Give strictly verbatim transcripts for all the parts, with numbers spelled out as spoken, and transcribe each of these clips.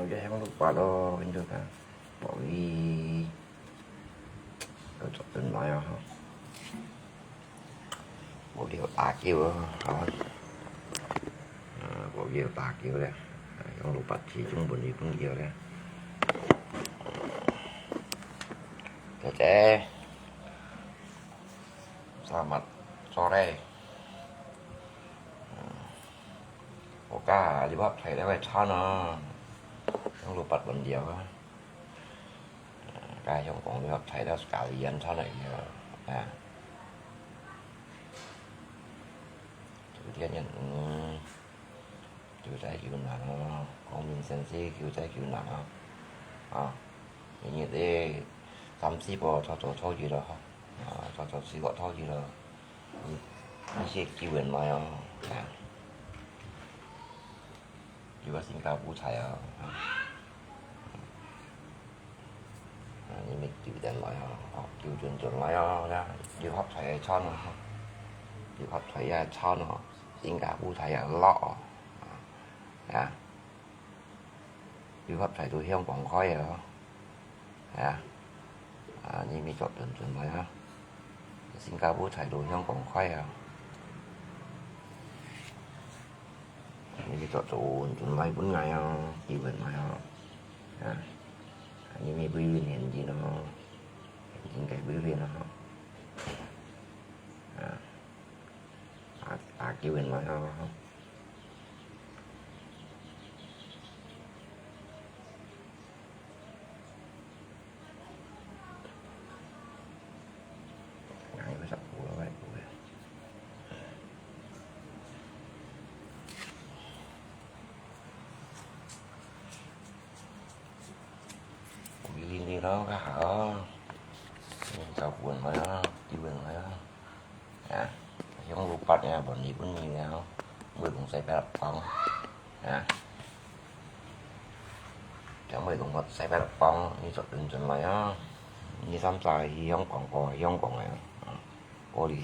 這香爐拔咯，跟住看，寶玉，要做陣來啊哈。寶玉有打狗啊，好啊。啊，寶玉有打狗咧，啊，香爐拔起，中文有朋友咧。姐姐，selamat sore。嗯。 我家你話退了个餐啊，香爐拔分了啊。家香港你話退了sekalian餐了啊。啊。昨天人，嗯，救災救難啊，光明先生救災救難啊。啊，今日个三四波早早早起了哈，啊，早早四個早起了。 嗯，一些救援來哦，啊，有個新加坡菜哦，啊，啊，你們救援來哦，哦，救援轉來哦，呀，有合菜个餐哦，有合菜个餐哦，新加坡菜个落哦，啊，啊。 有合菜到香港開啊，係啊，啊，你咪做轉轉來啊，新加坡菜到香港開啊，你咪做轉轉來分𠊎啊，救援來啊，啊，你咪會連連哦，應該會連哦，啊，啊，啊，救援來啊。 Kuwi lili lo ka hao. Chào buồn rồi đó, đi buồn rồi đó. À, không lụp bát nha, bọn đi buồn đi nha. Mười cũng say bát con. À. Chẳng mười cũng bát say bát con, đi chọn đừng chọn lại á. Đi sắm xài thì không còn có, không còn này. Có đi,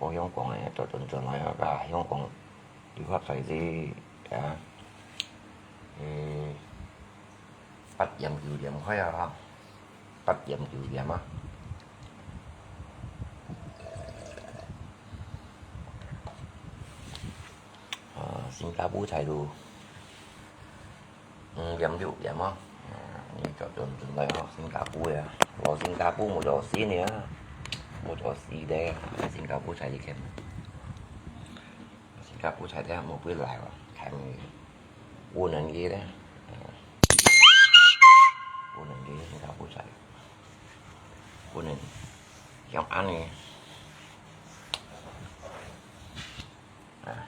có không còn này, chọn đừng chọn lại á, cả không còn. Đi phát thải gì, à. Ê, bắt dặm cửu điểm khỏi à, hả? Bắt dặm cửu điểm á. Ờ, Singapore thái độ. Ừ, điểm cửu điểm á. Ờ, như cho tuần tuần này á, Singapore à. Ở Singapore một độ C nè. Một độ C đây. Singapore thái đi kèm. Singapore thái đi một cái lại à. Kèm. Ôn ăn gì đấy. Ôn ăn gì Singapore thái. Ôn ăn. Yang ăn nè. À.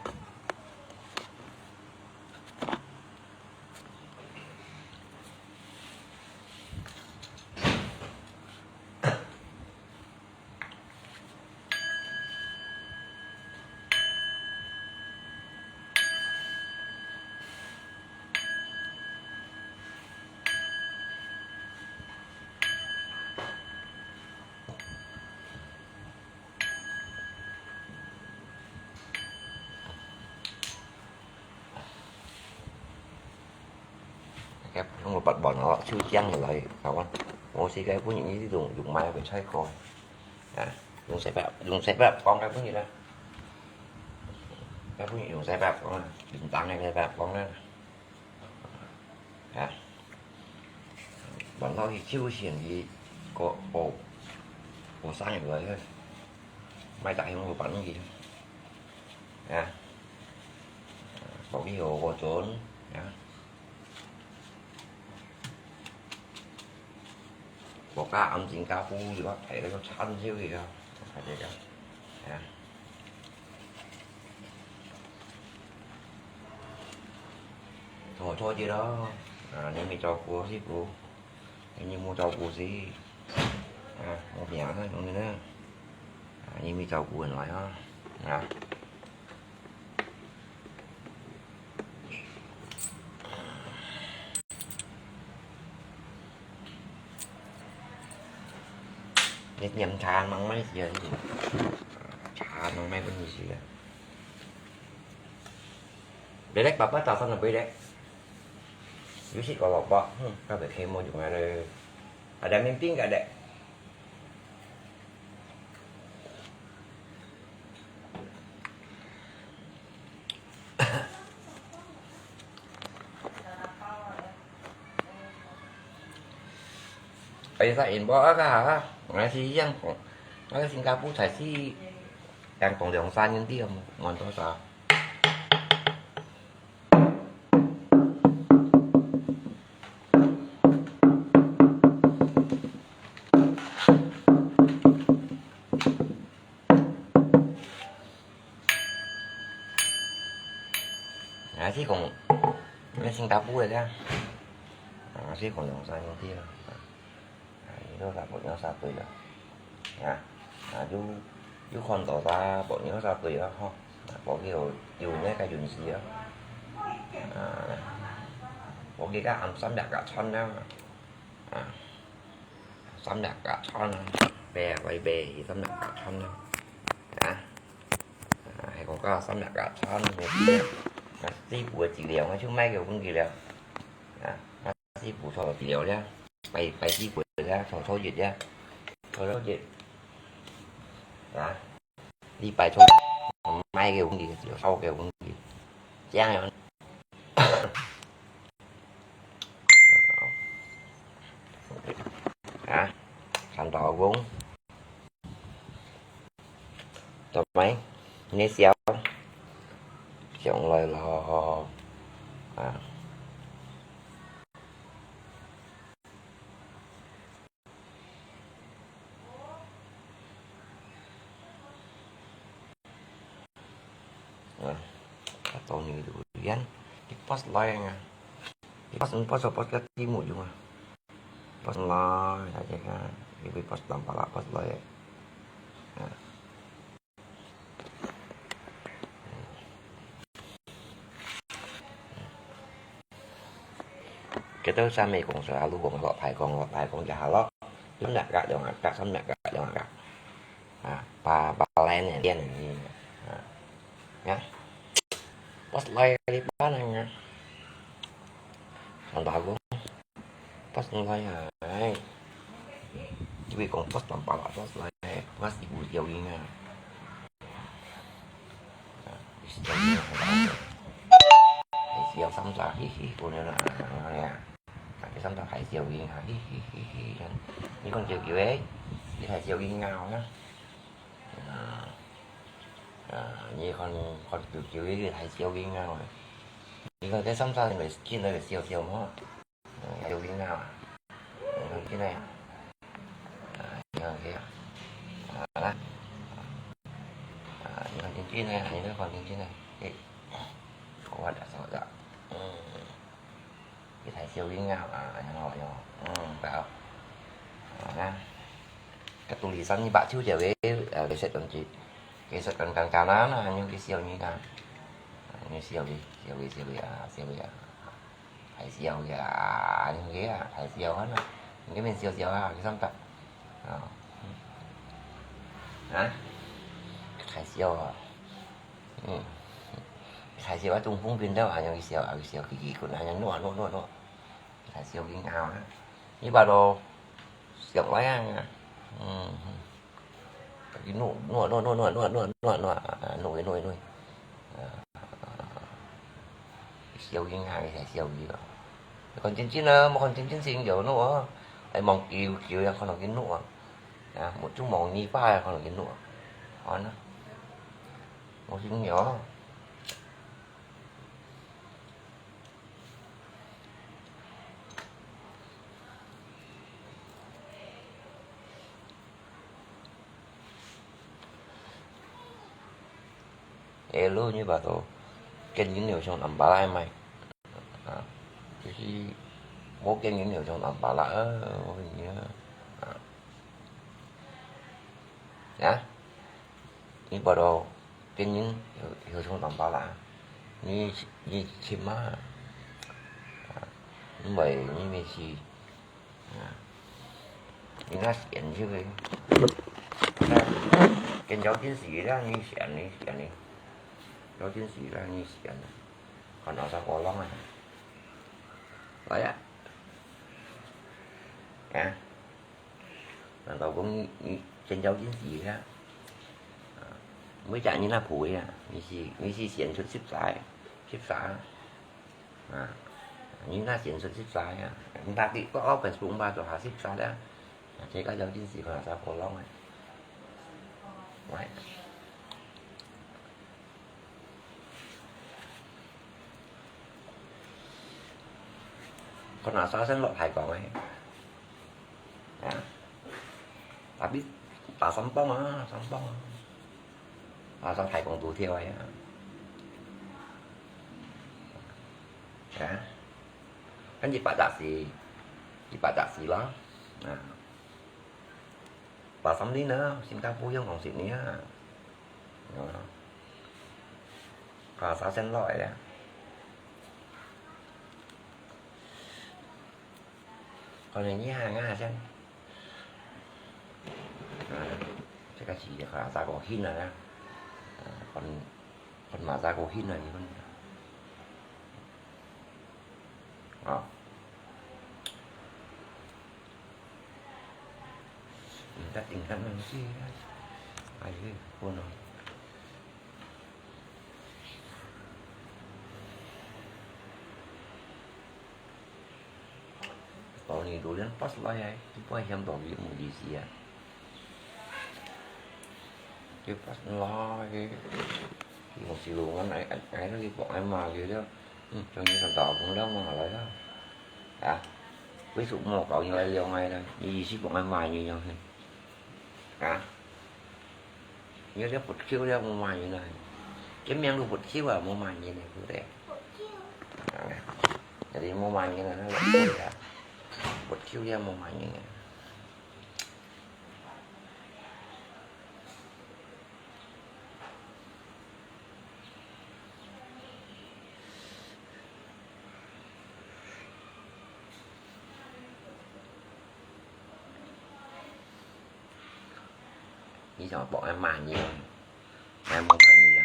Cái không có bật bọn nó chữ chang như vậy, phải không? Một xí cái phút những cái dùng dùng máy phải sai khỏi. À, dùng xe bạp, dùng xe bạp con cái phút gì đó. Cái phút dùng xe bạp con, bình tăng này xe bạp con đó. À. Bọn nó thì chiêu xiển thì có, có, có sang như vậy thôi. Mai tại không có bắn gì. À. Có cái hồ có trốn. À. Có cả ăn Singapore thì bác thấy nó chán xíu gì đâu. Phải thế đâu. À. Thôi, thôi chứ đó. À, nếu mày cho cô xíu cô. Nếu như mua cho cô xíu. À, một nhã thôi, không nữa. À, nhưng mày cho cô nói đó. À. Nhét nhầm trà măng mai gì à? Trà măng mai vẫn gì à? Bé đếc, bà bắt tao xong rồi bé đếc. 有食過蘿蔔，嗯，特別係無用个咧，啊，兩面冰个咧。哎，在英國啊，哈，我是一样讲，我在新加坡才是，讲讲两三年的，蛮多啥。 啊，係講，該新加坡个啦。啊，係講兩三兄弟啦。啊，你都差不多要三對了。啊，啊，有，有看到差不多要三對了吼。啊，無去有，有那个運勢啊。啊，無去个暗三日个穿了。啊。 三日个餐，白白白，三日个餐啊。啊，啊，係講个三日个餐，啊，師傅个治療，我就賣个問題了。啊，啊，師傅做治療了，拜，拜師傅了，做，做月了，做，做月。啊。 你拜託，買个問題，燒个問題，這樣樣。啊，看到公，做咩？你笑，上來咯，啊。 啊，當然就變，佢post來啊，佢post，post，post个題目用啊，post來，大家看，佢post tanpa post來，啊。 Kita sama kong selalu kong lok pai kong lok pai kong jaha lok. Samyak ka dong ka, samyak ka dong ka. Ha, pa, pa lain yang dia ni. Ha. Ya. Pas lai di pa nang ya. Ang bago. Pas nang lai ai. Tapi kong pas tanpa lah pas lai. Pas ibu jauh ingat. Hai siau samsa, hi hi, cô nè nè nè nè. Hai siau samsa hai siau ging ha, hi hi hi hi. Ni kon kiu kiu eh, ni hai siau ging ngao na. Ni kon kon kiu kiu eh, hai siau ging ngao. Ni kon cái samsa này skin này siau siau mà. Hai siau ging ngao. Ni kon cái này. Ni kon cái. Đó. Ni kon chính chính này, ni kon chính chính này. Ê. Có hoạt động sao vậy? Cái hai siau ging ngao à, anh nói rồi. Bảo. Đó. Cái tuli sẵn như bạn thiếu giờ với cái set đồng chí. Cái set đồng càng cao nó là những cái siêu như là như siêu đi, siêu đi, siêu đi à, siêu đi à. Hai siau kìa, à, nhưng kìa, hai siau hết á. Cái mình siau siau ha, cái xong tập. Ờ. Hả? Hai siau à. Ừ. Hai siau á, trung phong pin đâu à, nhưng siau, à, siau cái gì cũng là nua, nua, nua, nua. Hai siau cái ngào á. Như bà đồ, siau quá à. Ừ. Cái nụ, nụ, nụ, à, nụ, nụ, nụ. À, siêu cái ngà cái siêu gì đó. Còn chín chín à, mà còn chín chín xin kiểu nụ à. Ai mong kiu kiu yang còn cái nụ à. À, một chút mong ni pa yang còn cái nụ à. Còn á. Một xin nhỏ. Ê, lu như bà tổ. Kênh những điều trong nằm bà lai mày. À, cái gì? Bố kênh những điều trong nằm bà lai. Ơ, bố kênh nhớ. À. Hả? Ni bà đồ, kênh những điều, điều trong nằm bà lai. Ni, ni chim mà. À. Ni mày, ni mày gì? Ni nó xiên chứ cái. Cái giáo chiến sĩ đó, ni xiên, ni xiên, ni. Giáo chiến sĩ đó, ni xiên. Còn nó sao có lắm à. 來啊！啊！難道講你見到見識啊？啊，每隻人啊，不會啊，你是你是選出十隻，十隻啊！啊，你那選出十隻啊！你到底个二百五百做下十隻啊？啊，這个有見識个啥可能啊？喂。 看哪啥先落大講个。啊，tapi打三磅啊，三磅啊，打三大磅都跳个啊。啊，跟一百隻是，一百隻是咯，啊，打三輪啊，新加坡用講十輪啊。 哦，啊，啥先落个啊？可能你還啊先。啊，這个是看啥个興啊，啊，看看嘛啥个興啊，你看。 啊。毋得停下來去，哎呀，不能。當你榴槤發出來啊，你不會嫌到佢無意思啊。 佢發來，佢無事路，𠊎來，來，來，佢幫𠊎罵佢了。嗯，終於看到講了罵來了。啊，為什麼搞你來撩𠊎呢？你意思幫𠊎罵你樣嘿？啊？你這不Q了，無罵你呢？這名都不Q啊，無罵你呢，對不對？啊，jadi無罵你呢，那不對啊。不Q了，無罵你呢。 你想幫俺罵你，俺無罵你呢，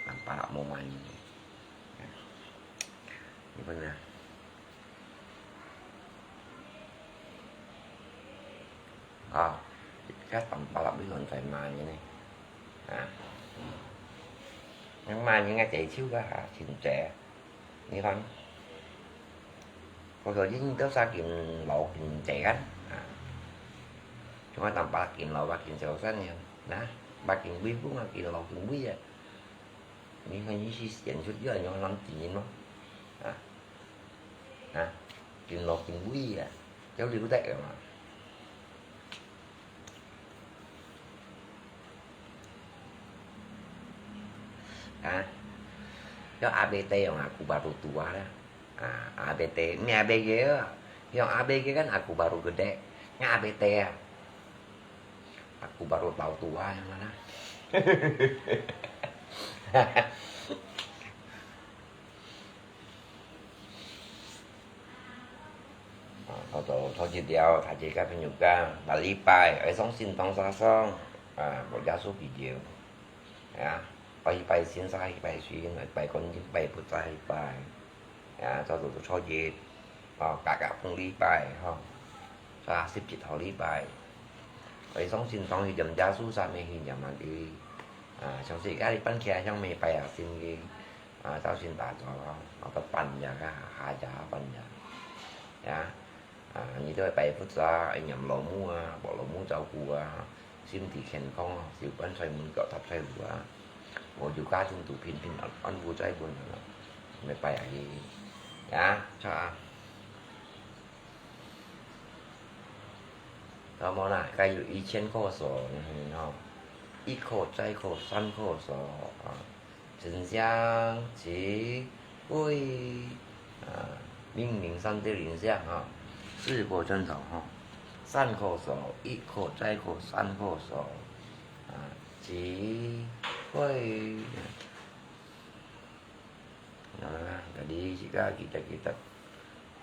俺爸無罵你呢。你不能。 啊，這當巴拉比人在罵你呢。啊，你罵人家這手个哈，真濟。你看，我說你都啥緊老緊濟啊？啊，像我當巴拉緊老，巴拉緊少三年，那，巴拉緊微風啊，緊老緊微啊。你看你是顯出越來越難聽咯，啊。 啊，緊老緊尾啊，有了得个嘛。啊，有阿伯仔用阿古巴魯肚啊啦，啊，阿伯仔，你阿伯仔啊，用阿伯仔跟阿古巴魯个仔，你阿伯仔啊。 Aku baru tahu tuah yang mana. 啊，到到初一了，大家甲朋友讲，逐禮拜愛上聖堂燒香，啊，無耶穌基督，啊，拜一拜神，拜一拜神，拜觀音，拜佛，拜一拜。 啊，做做做初一，吼，加加逢禮拜，吼，啊，十七號禮拜，愛上聖堂去念耶穌啥物去念啊佢，啊，像自家哩辦起來像禮拜啊，神个，啊，朝晨打早，吼，啊，到半夜啊，下夜半夜，啊， 啊，你都愛拜佛啊，愛念老母啊，幫老母照顧啊，身體健康啊，手辦在門口踏在路啊，無就家庭都平平安安無災問啊，來拜啊去，啊，著啊。那麼啦，該有一千箍數，嗯，吼，一箍、再箍、三箍數啊。 真相，其貴，啊，明明三隻零項吼，四個磚頭吼，三箍數，一箍、再箍、三箍數，啊，其貴。啊，該你自家記得記得，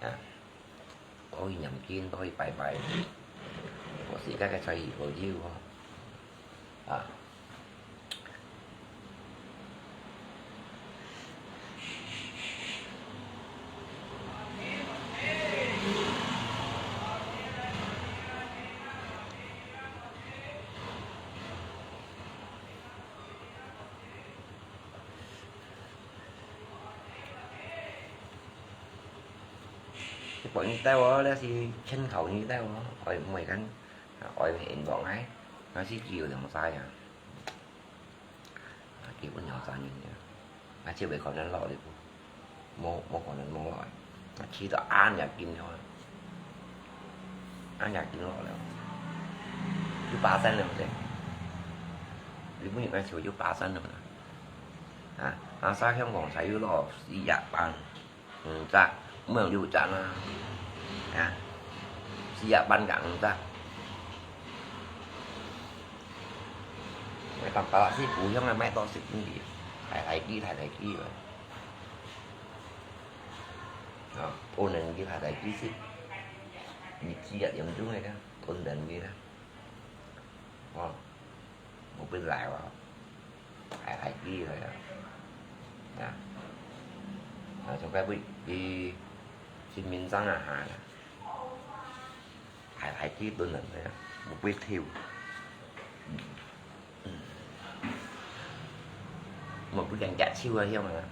啊。 可以念經，可以拜拜。我自家个才藝好有吼。啊。分你兜哦，這係全靠你兜哦，愛毋愛緊，愛𠊎應當哎，𠊎係只有兩儕啊。啊，基本兩儕人呀，啊，就會可能老了，無，無可能無老，啊，去到恁樣緊了，恁樣緊老了，有八成了噻，你不應該就有八成了嘛，啊，啊，啥香港才有老四十萬。 五隻，毋係六隻啦，啊，四十萬个五隻。買當巴拉斯故鄉啊，買到食毋知，大大支，大大支个。啊，當然佢大大支食，你知啊，嚴重个啦，當然个啦。哦。 無必要啊，大大支个啊，啊，啊，像該位佢身份證啊，哈，大大支等等个啊，無必要，嗯，嗯，無必要夾手啊，樣啊。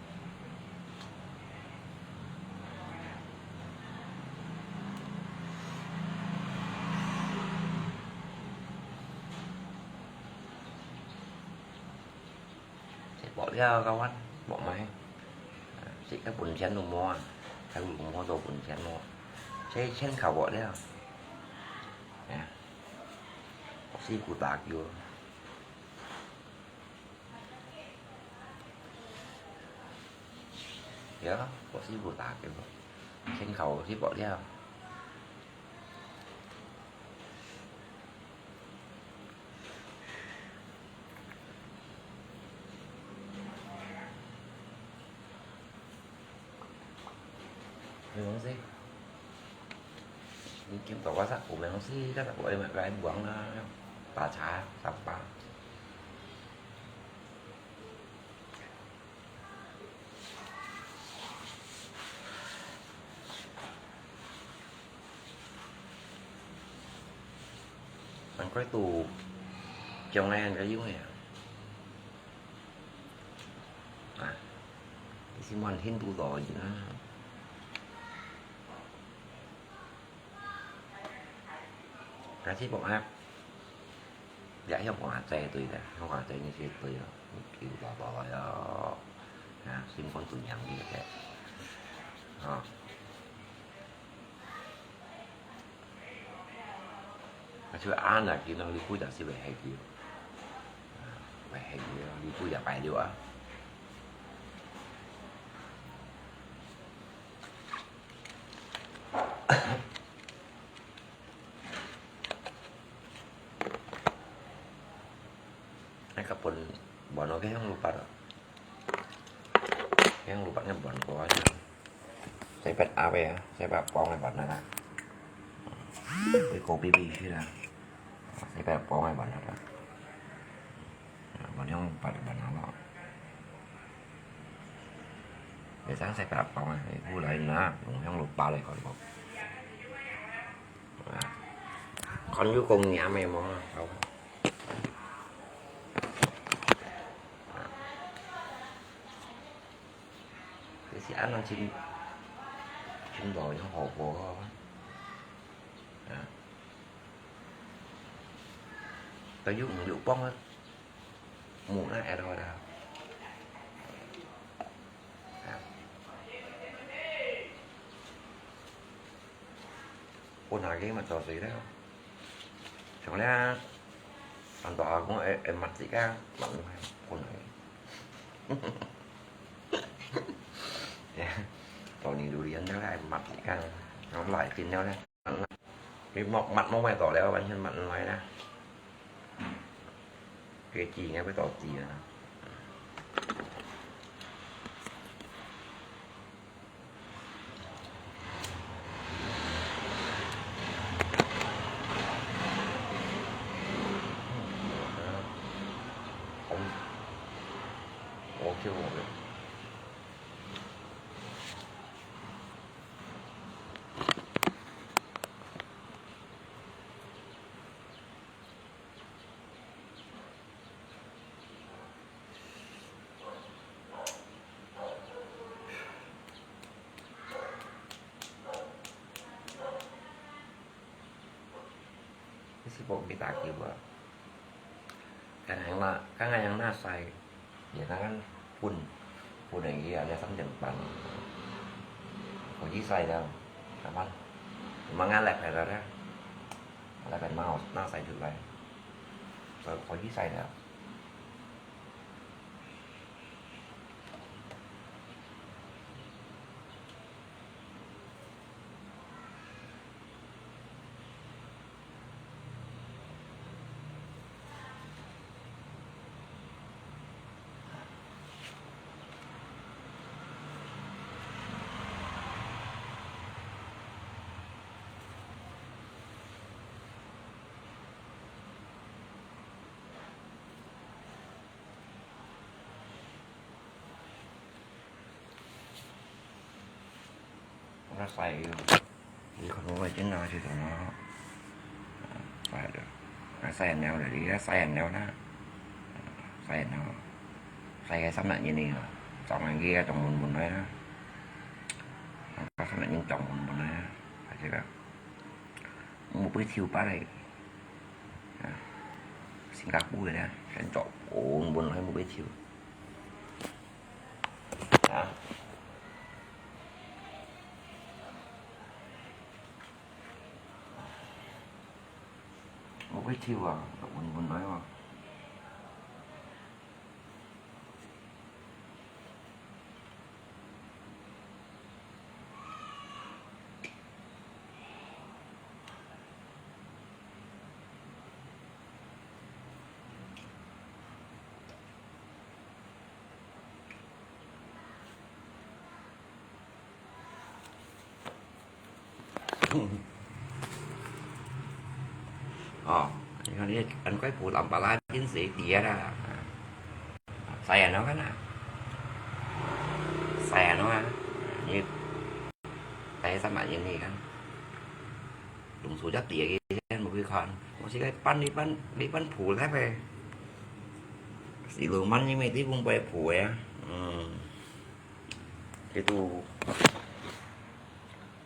食飽了，各位，莫買。食个本錢都無啊，還有無做本錢無？這錢靠無了。哎呀，辛苦打球。呀，辛苦打球，錢靠食飽了。 沒東西。你見到我啥，有東西，該我來，來忙啊，打茶，打吧。 恁該都，將來恁該用个啊。啊，你係滿天都多人啊。該係講啊，這香港人最對个，香港人最對个，有大大个啊，啊，心肝最硬个，啊。 啊，就恁樣，今日你不也係會黑去？啊，會黑去，你不也白了啊？那個本，本來个香爐巴啊，香爐巴个本來个啊。 洗白鴨个啊，洗白幫个飯啊。佢高B B去啦，洗白幫个飯啊。飯香白飯啊咯。會生洗白幫啊，佢來拿，用香爐巴來看無？啊，看有公娘个無啊？好。 這係恁樣真，真無有好過啊。啊。但有五六磅啊，無那會到啦。啊。 本來个嘛做水了。像咧，安到阿公會，會抹自家，抹毋開，本來个。到你榴槤了，會抹自家，然後來緊了咧。你抹，抹無買到了，完全抹毋來啦。 該煮應該會到煮啊。嗯，好，好，就好了。你是不给打给我。刚刚那，刚刚那晒，也刚刚分，分了一下，才三点半。我去晒了，干嘛？我们刚来拍了的，那个那那晒出来，所以我去晒了。 我來晒一下，你看我已經拿去了，晒了，啊，晒完了，你也晒完了啦，晒完了，晒个三百斤呢，裝完佢也裝滿滿來啦，啊，三百斤裝滿滿來啦，還這個，無被抽吧嘞，啊，新加坡个呢，先裝滿滿來無被抽。 啊？無去抽啊，就穩穩來嘛。 哦，你看你恁快步，摻巴拉真細滴啦。Saya no kan ah. Saya no ah. Ni saya sama ini kan. Lùng sù chắc tiệt kì, một cái con. Một cái pan đi pan, đi pan phủ thép về. Xí lù mắn như mày tí bung bè phủ á. Ừ. Cái tu.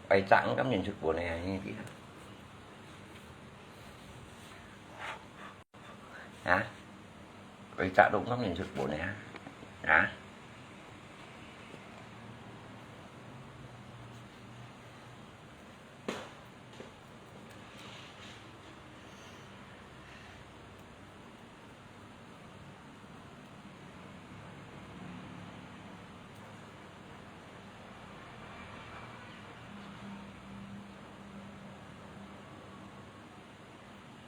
Ai chẳng cảm nhận sự của này như thế. Hả? Ai chắc đúng cảm nhận sự của này hả? Hả?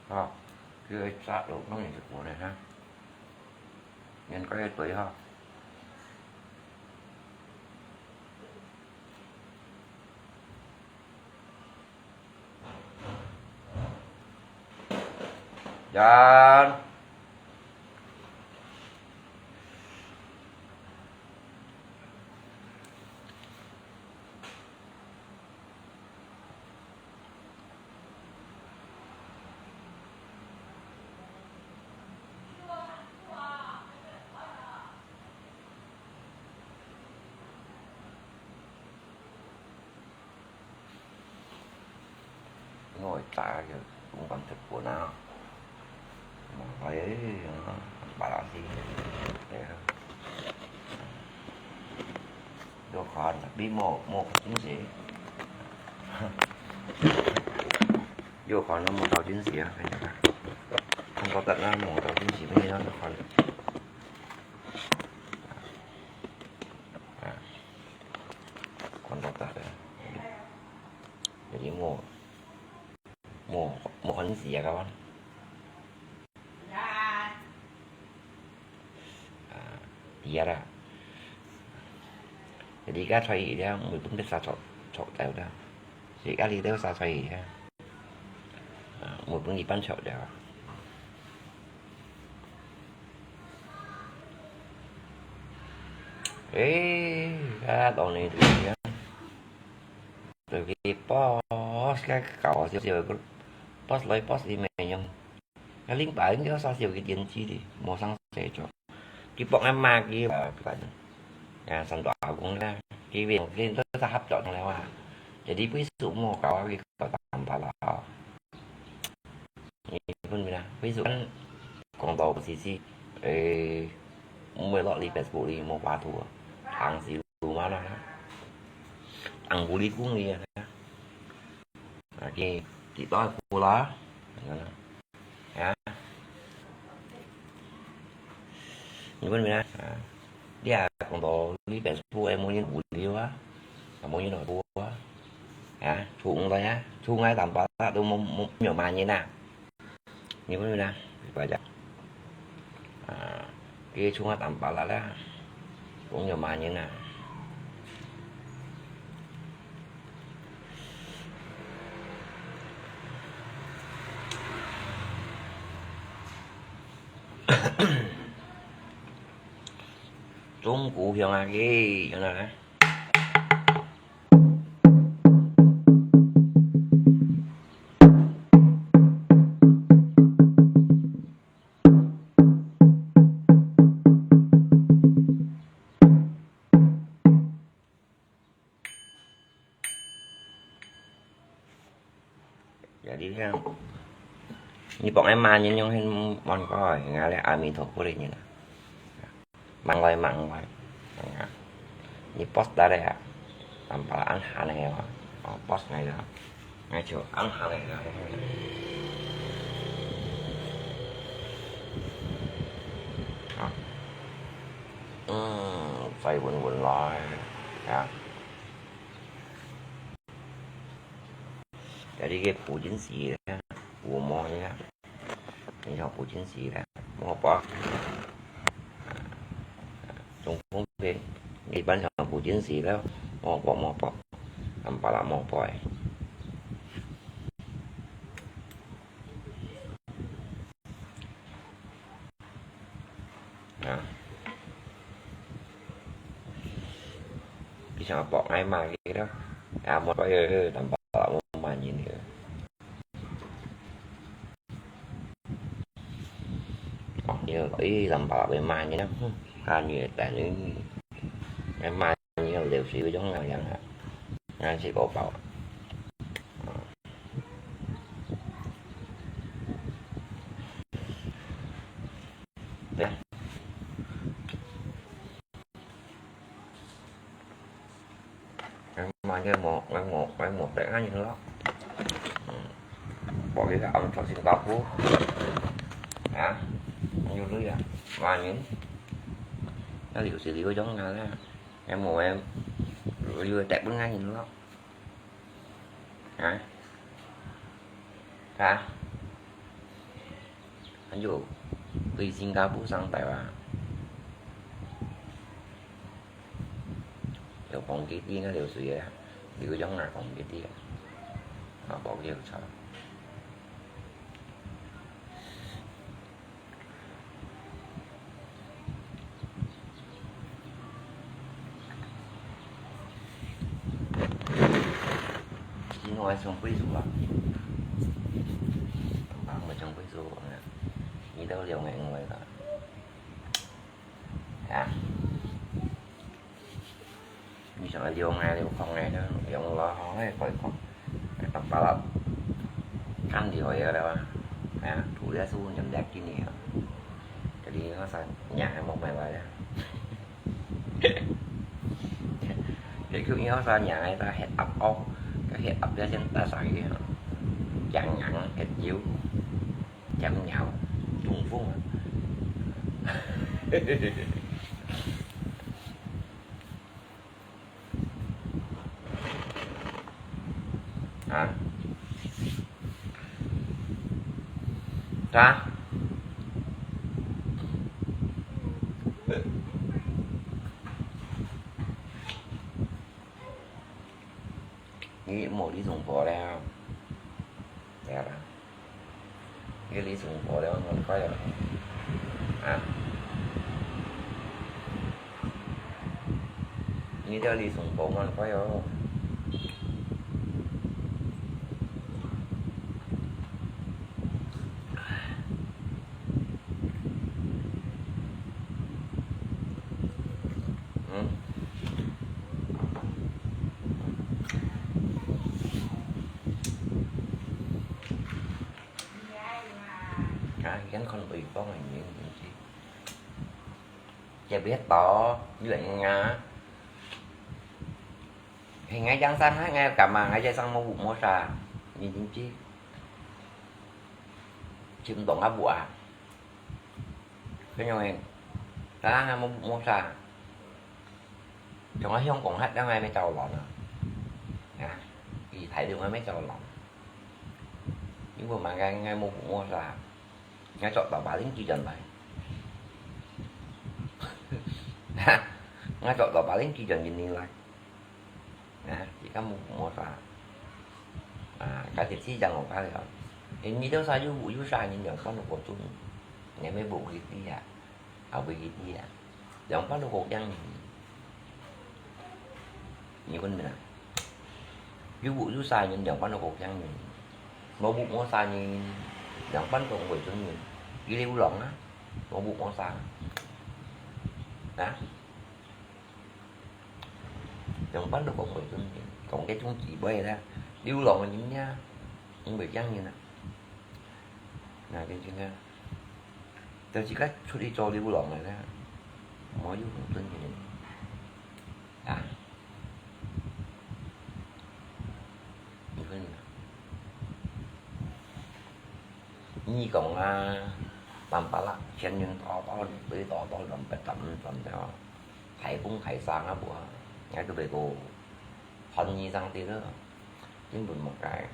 Ờ, cái ấy xạ độ nó nhìn được của này ha. Nhìn có cái tuổi ha. Yan. Ngồi ta giờ cũng còn thịt của nó. Mà phải ấy, nó, bà đó thì, để, vô khó là biết mua, mua cái chứng chỉ. Vô khó nó mua tàu chứng chỉ á, phải nhớ. Không có tận nó mua tàu chứng chỉ mới nó khó. À, còn có tận đấy. Jadi mua, mua, mua khoản gì à các bạn? À, đi à. Jadi các thầy đi à, mua bún bếp sa chọc, chọc tèo đó. Jadi các đi tèo sa thầy đi à. À, mua bún đi bán chọc đó. Ê, các bạn này thì Tại vì boss cái cậu siêu siêu, boss lấy boss đi mẹ nhung. Cái lính bảy nó sao siêu cái tiền chi đi, mua sang xe cho. Cái bọn em mà cái, ờ, cái bạn, à, sẵn đó cũng là cái việc cái rất là hấp dẫn này mà. Jadi ví dụ mua cậu cái cậu tạm bảo là, ờ, Facebook，講到時時，誒，毋會落去Facebook裡無畫圖啊，行死路嘛啦，行五里公里啊，啊，佢，佢到步啦，啊，你問咩啊？啊。 你啊，講到你Facebook無人互留啊，也無人來補啊，啊，除𠊎啊，除𠊎Tampalak都無，無，無麼人啊。你問啦，你拜託。啊，佢除𠊎Tampalak啦，無麼人啊。 中國香啊，佢，有哪呢？ Jadi kan, ni pok ai ma nyen yong hin mon ko, ngalek ami thok pulih nyen. Mang wai, mang wai. Ni pos dari ya. Tampal an han ya. Oh, pos ngai ya. Ngai cho an han ya. Hmm, sai bun bun lai. Ya. Jadi ke 補真時咧，補毛咧，你想補真時咧，毛薄，中風病，一般上補真時咧，毛薄毛薄，Tampalak毛薄誒。 啊。佢想博𠊎罵佢咯。啊，無怪佢，Tampalak無罵人个。哦，你，咦，Tampalak會罵人啊？哼，他女兒等於，還罵人流水嗰種樣啊，還係個包。 Em, mai ke mo, mai mo, mai mo tek ngan yin lo. Bỏ cái ăn cho Singapore. Hả? Nhiều lưới à? Mai yin. Nó liu xì liu giống ngan á. Em mo em. Liu tek bún ngan yin lo. Hả? Hả? Anh dù đi Singapore sang Đài Loan. Liu phong ký đi nó liu suy à. Liu giống là phong ký đi à. Mà bỏ liu sao? 今晚上歸宿啊？啊，毋係上歸宿啊，你都兩個人來啦。啊？ 你想愛用啊，你有空啊，用落好个，可以看。Tampalak，看了个了啊，啊，除了是有人家给你啊，jadi我想，你还没买来啊。你去以后说，你还在黑暗哦，个黑暗要先打上去啊，养羊很久。 Chém nhau, trúng phong à. Hả? Hả? Ni mò đi dùng bò leo. Leo ra. Ni đi dùng bò leo ngon quá rồi. À. Ni đi đi dùng bò ngon quá rồi. 先看對方个人，真係。特別到，你人啊，係𠊎樣生，𠊎幹嘛，𠊎這生無屋無儕，你真係，尋到𠊎屋啊。 Cái này, ta ngà mô mô sa. Trong ai hiông kong hát ngà mê tàu lòn à. Ngà, ý thái đường ngà mê tàu lòn. Nhưng mà ngà ngà mô mô sa. Ngà chọn tàu bà lính chỉ dần lại. Ngà chọn tàu bà lính chỉ dần dần đi lại. Nè, chỉ có một, một là, à, cái thiệt sĩ rằng một cái rồi. Thì như đó sao, you, you sai nhìn nhận có một cuộc chung. Nè, mấy bộ cái tí à. Ở với cái tí à. Giống có một cuộc dân nhìn. Như con mình à. You, you sai nhìn nhận có một cuộc dân nhìn. Một bộ một sai nhìn. Giống có một cuộc chung nhìn. Cái liu lòng á. Một bộ một sai. Nè. Trong bát nó có mười chân nhìn. Trong cái chung chỉ bơi đó. Liu lòng nhìn nha. Không bị chăng nhìn nè. Nè, cái chân nha. Tao chỉ cách suốt đi cho liu lòng này đó. Mỗi lúc một chân nhìn. À. Nhìn cái này nè. Nhi kong a, pam pala, chien yun to to, tui to to, dom pet dom dom to. Thái Bung Thái Sang a bua, ngai tu be go. Hon nhi sang ti lo. Chính bun mak kai.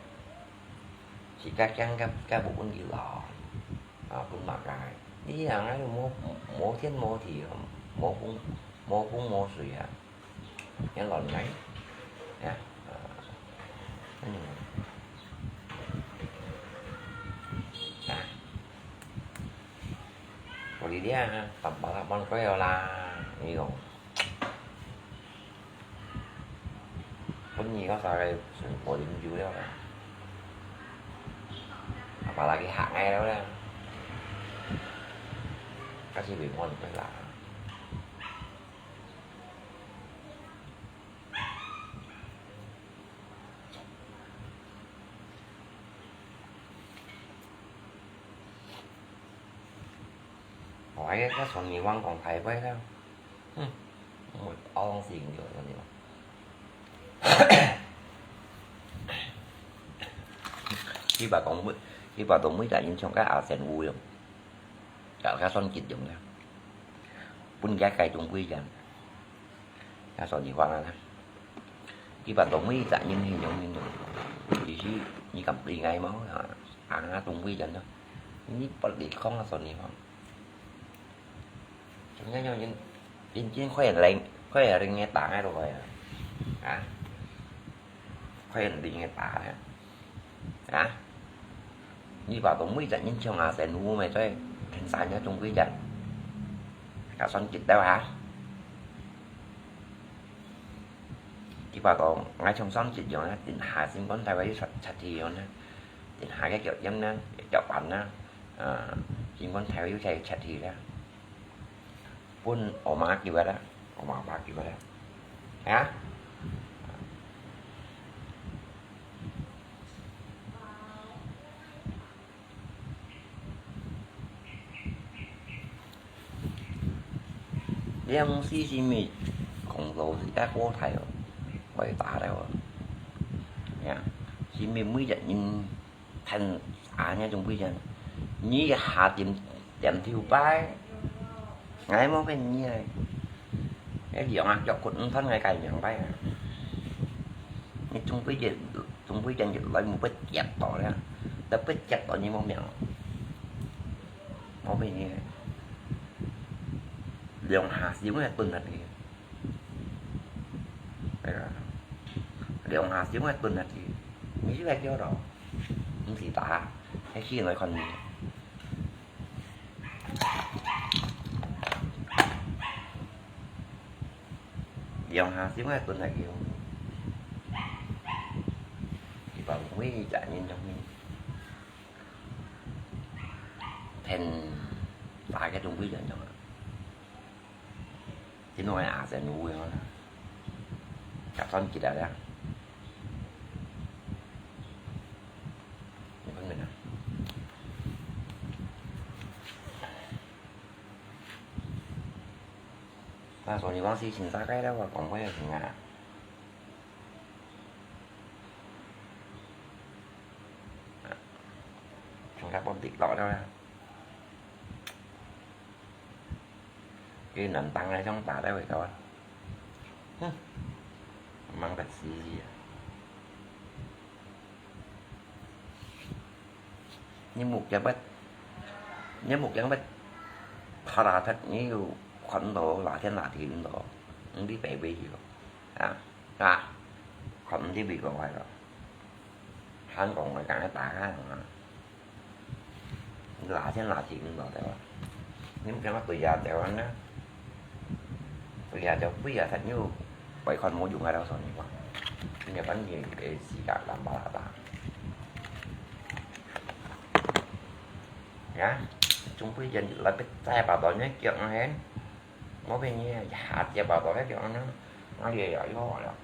Chỉ các chăng các, các bộ quân đi lo. À, bun mak kai. Đi hàng ấy mô, mô thiên mô thì, mô phung, mô phung mô sui à. Yang lon ngai. Ya. Ah. Anu. Ah. Ko li dia, tampal mon ko yo la. Ni ko. Pun ni ko sa kai sun ko lim ju ya. Apalagi hak ngai lo la. Kasi bi mon ko la. Ôi, cái Sony Wang còn thầy với đó. Hừm, một ông gì cũng được rồi. Khi bà còn mới, khi bà còn mới tại những trong cái ảo sen u rồi. Chọn cái son chít dùng nha. Bún giá cay chung quy dần. Cái son gì hoang á. Khi bà tổng mới tại những hình dung hình dung. Chỉ khi như cầm đi ngay máu hả? Ăn á chung quy dần đó. Như bắt đi không là son gì hoang. Chúng nhau nhau những chính chính khoe lệnh khoe lệnh nghe tảng ai rồi à. Hả? Khoe lệnh nghe tảng á. Hả? Như bảo tôi mới dặn những trường à sẽ ngu mày tôi thành sản nhớ chung quy dặn. Cả son chít đâu hả? Chỉ bảo tôi ngay trong son chít rồi á, tỉnh Hà xin con thay với sạch sạch thì rồi á. Tỉnh Hà cái kiểu giống á, cái kiểu bắn á. Ờ, xin con thay với sạch sạch thì đó. Pun oma kiwat á, oma apa kiwat á. Hả? Liang si si mi, khổng lồ si cái quốc thái rồi, quay ta đâu. Ya, si mi mới dạy nhìn thành á nhá chung quy chân. Nhí cái hà tiệm tiệm thiêu bái. Ngai mong cái nhí này. Cái liang á, chọc cột thân ngai cái liang bái. Nhí chung quy chân, chung quy chân chụp lấy một bếp chẹt to đấy. Đập bếp chẹt to nhí mong miệng. Mong cái nhí này. Liang hà si mới tuần là gì. Liang hà si mới tuần là gì. Nhí chứ phải kêu đó. Không thì ta. Hay khi nói còn gì. Liang hà si mới tuần là kiểu. Thì bảo mới trả nhìn trong mình. Then ta cái chung quy chân trong. Chính nói à sẽ nuôi nó. Cả con chỉ đã ra. Những con mình à. 啊，所以講是現在个了，我講話个時啊，從該半滴落了啦。佢能當來像打到位高啊。哼，忙得死啊！你目鏡乜，你目鏡乜，拍打忒，你又看到哪天哪天到，你白白去咯，啊，啊，看毋知幾多回咯，還講我講个打開啊。 拿錢拿錢毋到台灣。你毋想對呀台灣呢？對呀就貴啊，他又外國無用啊，到時候你看，你看你个時間冷巴拉巴。呀，總歸人來被再把到你腳啊嘿。 我畀你下接啊，到該叫安呢，哪裡有用了？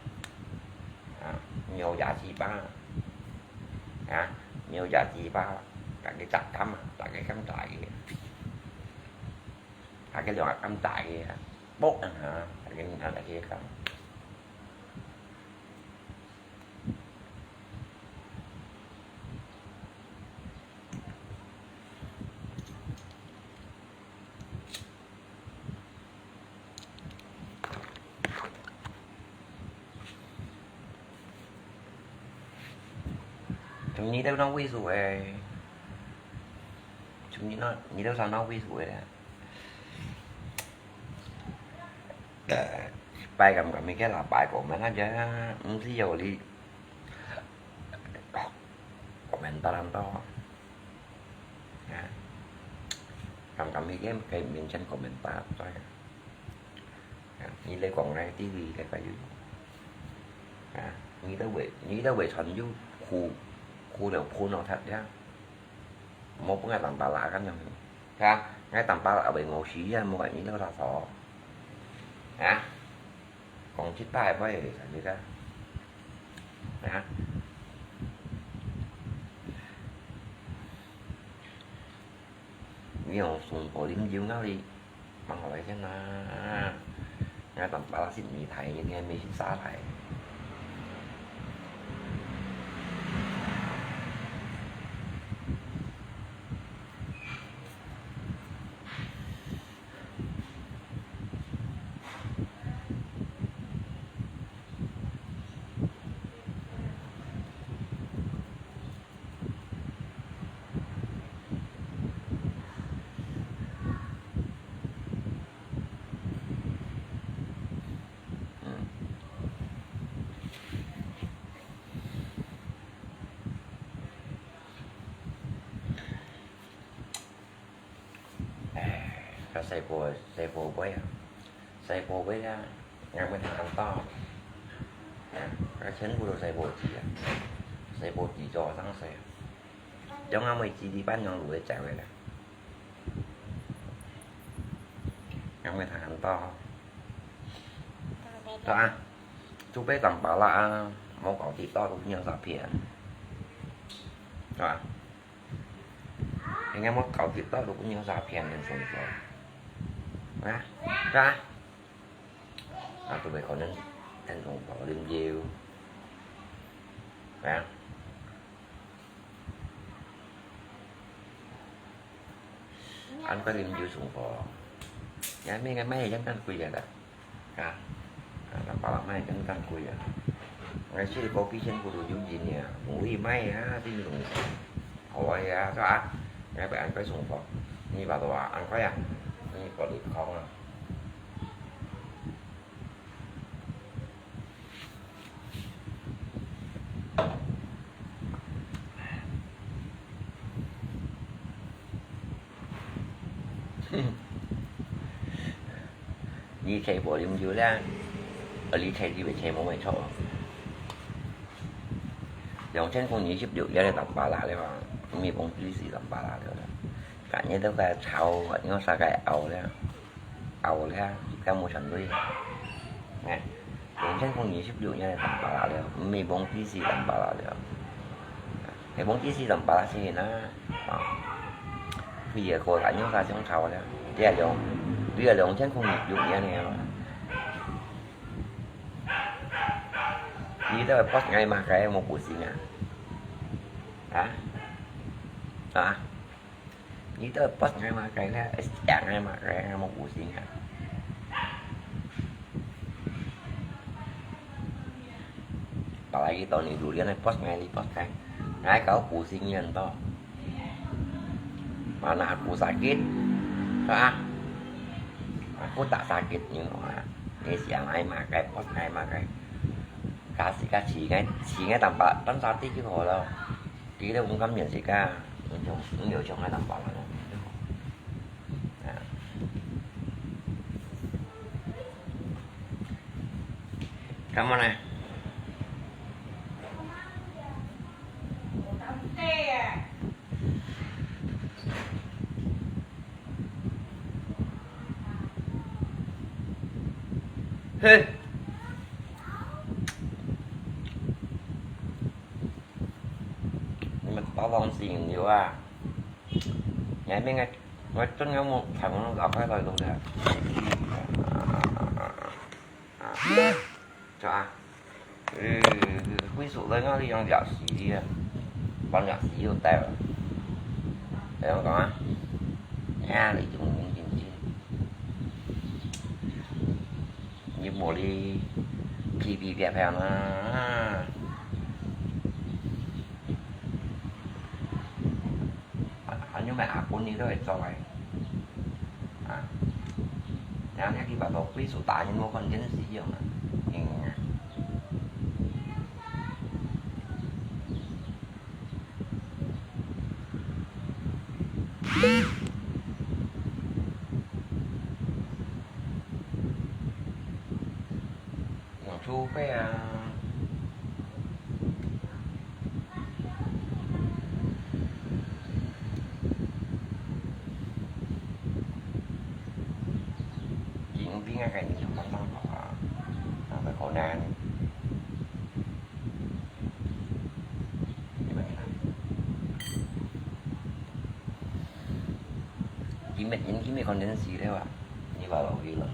啊，牛牙雞巴，啊，牛牙雞巴，打个雜甘啊，打个甘打个，打个兩个甘打个，啵啊，打个你看打个甘。 從你兜拿位數誒，從你那，你兜上拿位數誒。呃，拜咁咁个啦，拜過嘛，那就毋知有哩。 Komentar很多。啊，敢敢一个可以面前 komentar，對。啊，你來講呢，T V个个有。啊，你都會，你都會傳有苦，苦了苦了他呀。無分个當巴拉咁樣，係啊，𠊎當巴拉會餓死啊，無你都他錯。啊？ 講這擺會使得啊？啊？你用送貨啉酒那裡，忙來先啦。𠊎當巴拉食米苔，你還沒食沙苔。 唉，該細寶，細寶貝啊，細寶貝啊，𠊎毋通恁多。啊，該全部都細寶子啊，細寶子做生事啊。將𠊎妹子哩半樣路會走个啦。𠊎毋通恁多。係啊，做白當巴拉啊，無搞跌倒都變成詐騙。係啊。 應該無搞跌倒都變成詐騙个動作。啊，係啊。啊，都會可能恁動作啉酒。係啊。恁个啉酒送貨，也免个買一樣恁貴个啦。 啊，啊，當巴拉賣真正貴啊！𠊎細寶比全部都有錢啊，無位賣啊，這種好个啊，係吧？𠊎會恁貴送貨，你把都啊，恁貴啊，你把你空啊。 你提無啉酒咧，呃，你提你會提無會錯。兩千空二十六也係當巴拉了啊，毋係講幾時當巴拉了啦。今日都該炒，你看啥个熬了，熬了，該無相對。哎。 兩千空二十六年个當巴拉了，毋係講幾時當巴拉了。係講幾時當巴拉先啊？啊，佢个過來用啥相炒了？這兩，這兩千空二十六年个啊，你都會post𠊎麼个無個性啊？啊？啊？你都會post𠊎麼个咧？會寫𠊎麼个無個性啊？Apalagi到你榴莲來post𠊎，你post𠊎，𠊎搞個性你很多。Mana aku sakit, ha? Aku tak sakit, you know, ha? 你寫𠊎麼个，post𠊎麼个。 Kasi ka si ngai, si ngai tampa, tan sati ki ko lo. Ti le ung kam nyan si ka, ung yong, ung yong yong ngai tampa lo. Ah. Come on, eh. Hey. 你們包裝紙有啊？你還沒來，我真的沒看過搞快樂的東西啊。啊，是吧？呃，歸宿人家用藥水的，放藥水又带了。这样讲啊？哎呀，你就明天去。 你無你皮皮啪啪啦。啊，你買阿公你都會做个。啊，然後你去把到歸宿打你無看電視用啊。嗯啊。 用手背啊。今天个你就慢慢跑啊，慢慢跑呢。 Kimit, ini kimit kondensir lewat. Ini baru bilang.